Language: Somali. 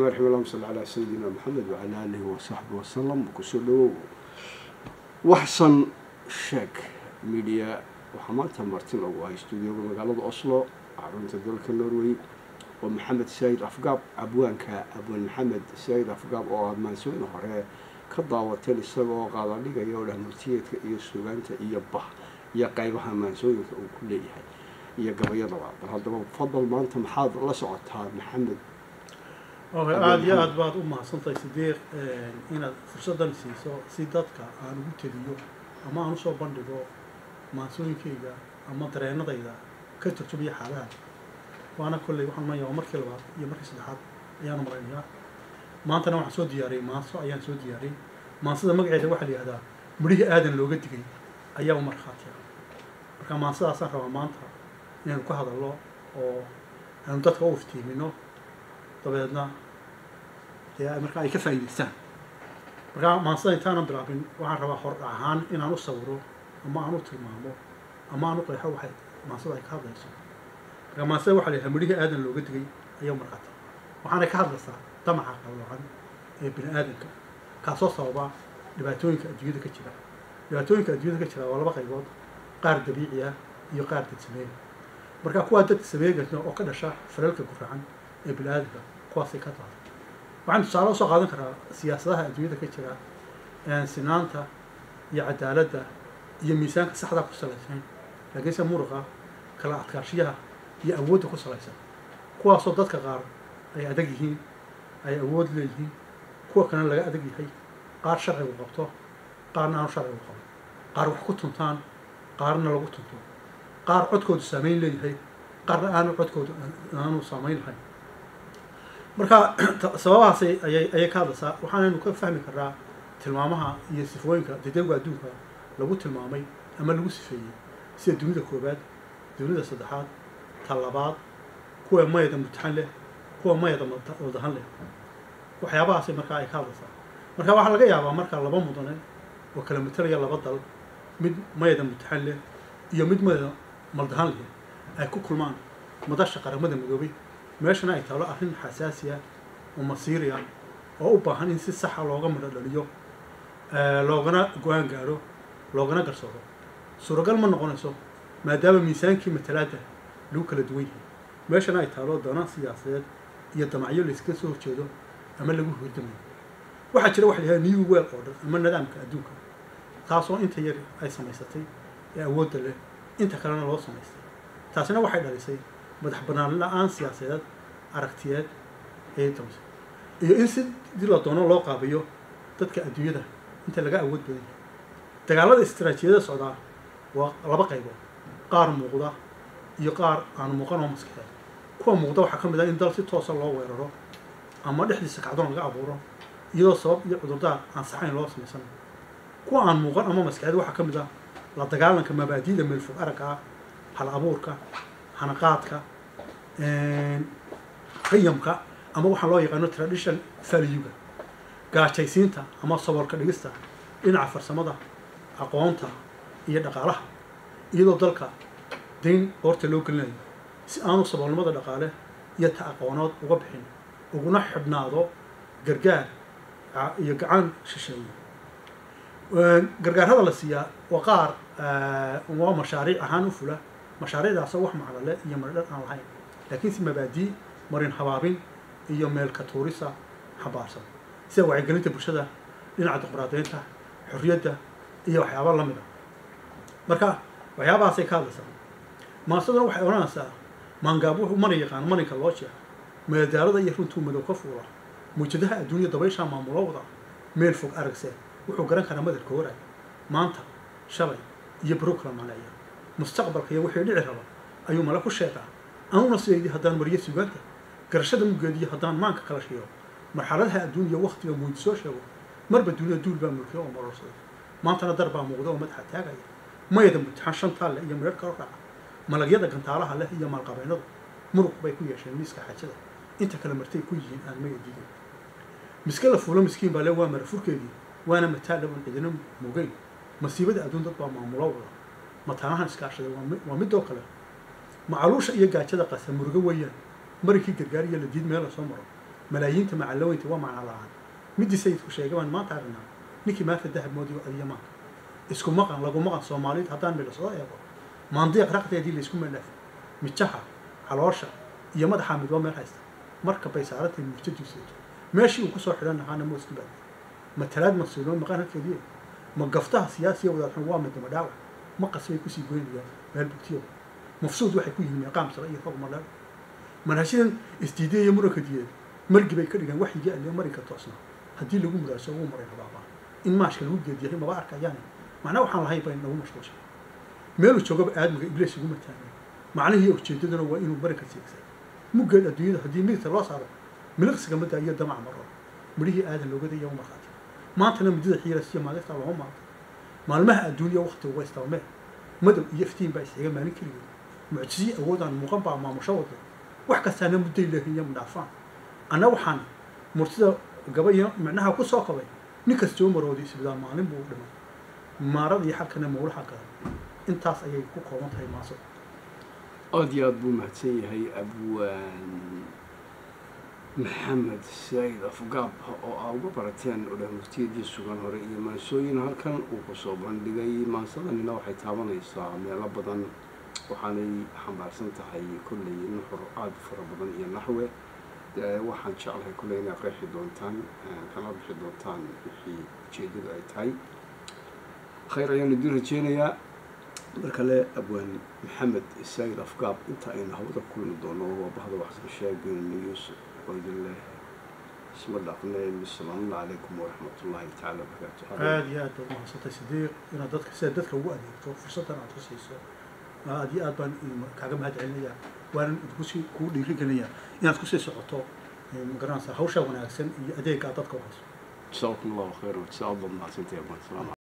Allahuma salli calaa sayidina Maxamed wacalaa aalihi wasaxbi wasalam. Kusoo dhawow Waxsan Sheeg Media. Waxaa maanta marti loogu ahay stuudioga magaalada Oslo, xarunta dalka Norway, oo Maxamed Saayid Afgaab, abwaanka abwaan Maxamed Saayid Afgaab, oo aada maansooyin hore ka daawateen isagoo qaada dhigaya oo dhah murtiyeedka iyo sugaanta iyo bah iyo qaybaha maansooyinka uu ku leeyahay iyo gabayadaba. Bal haddaba fadal, maanta maxaad la socotaa, Maxamed? Okay, aada iyo aad baad u mahadsantahay, Sidiiq, inaad fursaddan siiso si dadka aan ugu teliyo ama aan usoo bandhigo maansooyinkayga ama dareenadayda ka turjumaya xaalaha. Waana kolley waxaan maya waa markii labaad iyo markii saddexaad ayaanu malaynayaa. Maantana waxaan soo diyaariyey maanso ayaan soo diyaariyey. Maansada magaceeda waxaa la yihahdaa Midhihii Aadan Looga Digay Ayaa u Markhaatiya. Marka maansadaasaan rabaa maanta inaynu ka hadalno oo aanu dadka u iftiimino, dabeedna dee marka ay ka faa'iidaystaan. Marka maansada intaanan bilaabin, waxaan rabaa hor ahaan inaan u sawiro ama aan u tilmaamo ama aan u qeexo waxay maansada ay ka hadlayso. Marka maansada waxaa la yidhaha Midhihii Aadan Looga Digay Ayaa u Markhaatiya, waxaanay ka hadlaysaa damaca qalloocan ee bini aadamka, kaasoo sababa dhibaatooyinka adduunyada ka jira. Dhibaatooyinka adduunyada ka jira waa laba qaybood: qaar dabiici ah iyo qaar dad sameeya. Marka kuwaa dad sameeyana oo ka dhasha falalka guracan ee bini aadamka, kuwaasay ka tahay. Waxaan tusaale usoo qaadan karaa siyaasadaha adduunyada ka jira, sinaanta iyo cadaaladda iyo miisaanka saxda ku salaysan, laakiinse muruqa kala adkaanshiyaha iyo awoodda ku salaysan, kuwaasoo dadka qaar ay adag yihiin, ay awood leeyihiin, kuwa kalena laga adag yahay, qaar sharcigu qabto, qaarna aanu sharcigu qaban, qaar wax ku tuntaan, qaarna lagu tunto, qaar codkoodu saameyn leeyahay, qaarna aanu codkoodu aanu saameyn lahayn. Marka sababahaas ayay ka hadlaysaa. Waxaanaynu ka fahmi karnaa tilmaamaha iyo sifooyinka dadowga adduunka lagu tilmaamay ama lagu sifeeyey, sida dunida koobaad, dunida saddexaad, ta labaad, kuwa mayada mutaxan leh, kuwa mayada wadahan leh. Waxyaabahaasi markaa ay ka hadlaysaa. Marka waxaa laga yaabaa marka laba mudane oo kala matalaya laba dal, mid mayada mutaxan leh iyo mid mayada maldahan leh, ay ku kulmaan madasha Qaramada Midoobay, meeshana ay taalo arrin xasaasi ah oo masiiri ah oo u baahan in si saxa looga midho dhaliyo, loogana go-aan gaadho, loogana garsooro. Suuragal ma noqonayso, maadaama miisaankii matalaadda lagu kala duwan yahay, meeshana ay taalo dana siyaasadeed iyo damacyo layskaga soo horjeedo ama lagu hordamayo. Waxaa jira waxa la yidhaha new world order ama nidaamka adduunka, taasoo inta yar ay samaysatay ee awoodda leh, inta kalena loo samaystay. Taasina waxay dhalisay madax bannaan la-aan siyaasadeed, aragtiyeed ayay tamisay, iyo in si dii la doono loo qaabiyo dadka adduunyada inta laga awood badan yahay. Dagaalada istaraatiijiyada socdaa waa laba qaybood: qaar muuqda iyo qaar aan muuqan oo maskaxeed. Kuwa muuqda waxaa ka mid ah in dal si toosa loo weeraro ama dhexdiisa kacdoon laga abuuro, iyadoo sabab iyo cudurdaar aan saxayn loo samaysanayo. Kuwa aan muuqan ama maskaxeed waxaa ka mid ah la dagaalanka mabaadi'da meelfog aragga ah, hal abuurka, hanaqaadka, qiyamka ama waxaa loo yaqaano tradition value-ga, gaajaysiinta ama saboolka dhigista dhinaca farsamada, aqoonta iyo dhaqaalaha, iyadoo dalka dayn qoorta loo gelinayo si aanu saboolnimada dhaqaale iyo ta aqoonood uga bixin, uguna xidhnaado gargaar iyo gacan shisheeye. Gargaarada la siiyaa waa qaar waa mashaariic ahaan u fula, mashaariicdaasoo wax macnole iyo maridhar aan lahayn, laakiin si mabaadii marin habaabin iyo meelka tuurisa xambaarsan, sida wacyigelinta bulshada dhinaca dimuqraadiyeynta, xorriyadda iyo waxyaaba lamid a. Marka waxyaabahaasay ka hadlaysaa maasaduna. Waxay odhanaysaa: maangaab wuxuu mana yaqaan marinka loo jeexo, madadaalada iyo runtuu madow ka fuula, mawjadaha adduunya dabayshaa maamulo wada, meel fog aragse wuxuu garan karaa madarka horay, maanta, shalay iyo baro kala macneeya, mustaqbalka iyo wixii dhici raba ayuu male ku sheegaa. Anuna sidaydii haddaan mariyo sugaanta garashada muggeediyo, haddaan maanka kala shiiro marxaladaha adduun iyo waktiga muudi soo sheego, marba dunida duul baa mulkiya oo marorsaday, maantana dar baa muuqda oo madaxa taagaya, mayada mutaxan shantaa leh iyo midhar kala raaca, malagyada gantaalaha leh iyo maalqabeennadu muruq bay ku yeesheen miiska xaajada, inta kale martay ku yihiin aan maya diidin. Miske la fuulo miskiin baa le, waa marafurkeedii, waana mataalla oon cidina mugayn. Masiibada adduun dad baa maamulo wada, mataanahan iskaashaday waa midoo kale. Macaluusha iyo gaajada qasa murugo weeyaan, marinkii gargaar iyo la diid meel lasoo maro. Malaayiinta macalaweynta waa macna la-aan. Midii sayidku sheegay baan maanta aragnaa, ninkii maanta dahab moodiyo adyamaanka isku maqan lagu maqan. Soomaalida haddaan mila soo eego, maandiiq raqdeedii laysku meeldhaafay, mijaha caloosha iyo madaxa midba meel haysta. Marka bay saarantay murtadiiseeto meeshii uu kusoo xidhan lahaana mooski baa matalaad maqsuulo maqan halkeedii. Ma gaftaha siyaasiya wadaadxun waa midnimo dhaawac, maqas bay kusii goynayaan meel bugtiyo. Mafsuud waxay ku yihiin meeqaam sare iyo rog madheer. Manhajyadan isdiidaya iyo muranka diyeed margi bay ka dhigaan waxyigii alle marinka toosnaa. Haddii lagu muraaso wuu maray habaabaa, in maashka lagu geediyahay maba arkayaan. Macnaa waxaan lahayn bay nagu mashquulshay. Meeluu joogaba aadmiga ibliis ugu mataanay, macnihii ujeedaduna waa inuu marinka siigsan muggeed adduunyada. Haddii midigta loo saaro miliqsiga madda iyo damaca maro, midhihii aadan looga daya markhaati. Maantana midada xiirasiyo maalinta looma maanta. Maalmaha adduunya waqtigu waa istabamee, madow iyo iftiin baa isxiga maalin keligeed. Mucjisii awoodaan muuqan baa maamusho wada, wax kastaana mudday leehinya mudhaafaan. Anna waxaan murtida gaba iyo micnaha ku soo kabay, nin kastoo maroodi isbidaa maalin buu dhimay, maarada iyo xalkana mawlaha galan. Intaas ayay ku kooban tahay maaso. Aada iyo aada buu mahadsan yahay abwaan Maxamed Saa'id Afgaab, oo aa uga barateen odhah murtiyadii sugan hore iyo maansooyin halkan uu kusoo bandhigay. Maansadanina waxay taabanaysaa meelo badan, waxaanay xambaarsan tahay kolley nuxur aada u fara badan iyo naxwe. Waxaan jeclahay kolley inaad qeexi doontaan kana bixi doontaan wixii ujeedadu ay tahay. Khayr ayaan idin rajeynayaa mar kale, abwaan Maxamed Saa'id Afgaab. Inta aynu hawada kulmi doono, waa bahda Waxsan Sheeg News oo idin leh isma dhaafne. Asalaamu calaykum waraxmatullaahi tacaala wabarakaatu. Aada iyo aad baad umahadsantay Sidiiq, inaad dadka sidaad dadka ugu adeegto fursaddan aad ku siiso. Aada iyo aad baan kaaga mahad celinayaa, waanan idinku kugu dhiirigelinayaa inaad kusii socoto magaranaysaa hawsha wanaagsan iyo adeegga aad dadka u hayso. Jasaakum allahu khayr, jasaa baad mahadsantahay abwaan. Salaam.